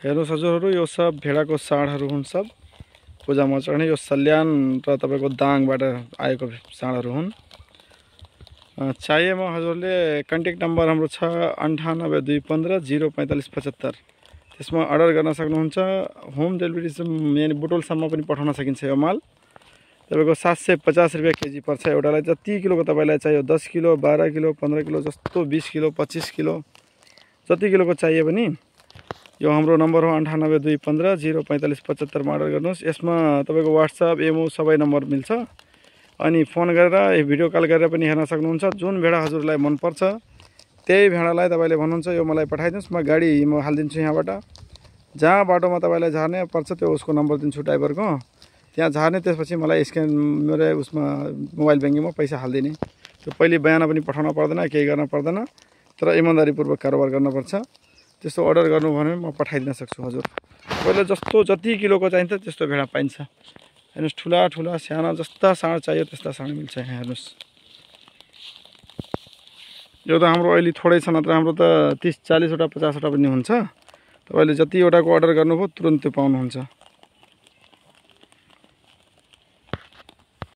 हेर्नुहोस् हजुरहरू, यो सब भेडाको साँढहरू हुन्। सब पूजामा चढ्ने यो सल्यान र तपाईँको दाङबाट आएको साँढहरू हुन्। चाहिएमा हजुरले कन्ट्याक्ट नम्बर हाम्रो छ 9821504575। त्यसमा अर्डर गर्न सक्नुहुन्छ। होम डेलिभरी यानि बुटोलसम्म पनि पठाउन सकिन्छ। यो माल तपाईँको 750 रुपियाँ केजी पर्छ। एउटालाई जति किलोको तपाईँलाई चाहियो, 10 किलो, 12 किलो, 15 किलो जस्तो, 20 किलो, 25 किलो जति किलोको चाहियो भने यो हाम्रो नम्बर हो 9821504575 मा अर्डर गर्नुहोस्। यसमा तपाईँको व्हाट्सएप, इमो सबै नम्बर मिल्छ। अनि फोन गरेर भिडियो कल गरेर पनि हेर्न सक्नुहुन्छ। जुन भेडा हजुरलाई मनपर्छ त्यही भेडालाई तपाईँले भन्नुहुन्छ यो मलाई पठाइदिनुहोस्, म गाडी म हालिदिन्छु। यहाँबाट जहाँ बाटोमा तपाईँलाई झार्ने पर्छ त्यो उसको नम्बर दिन्छु ड्राइभरको, त्यहाँ झार्ने। त्यसपछि मलाई स्क्यान मेरो उसमा मोबाइल ब्याङ्किङमा पैसा हालिदिने। त्यो पहिले बयान पनि पठाउन पर्दैन, केही गर्न पर्दैन, तर इमान्दारीपूर्वक कारोबार गर्नुपर्छ। त्यस्तो अर्डर गर्नु भने म पठाइदिन सक्छु हजुर। तपाईँले जति किलोको चाहिन्छ त्यस्तो भेडा पाइन्छ। हेर्नुहोस्, ठुला ठुला साना जस्ता साँड चाहियो त्यस्ता साँड मिल्छ। यहाँ हेर्नुहोस्, यो त हाम्रो अहिले थोरै छ, नत्र हाम्रो त 30-40 वटा 50 वटा पनि हुन्छ। तपाईँले जतिवटाको अर्डर गर्नुभयो तुरन्त त्यो पाउनुहुन्छ।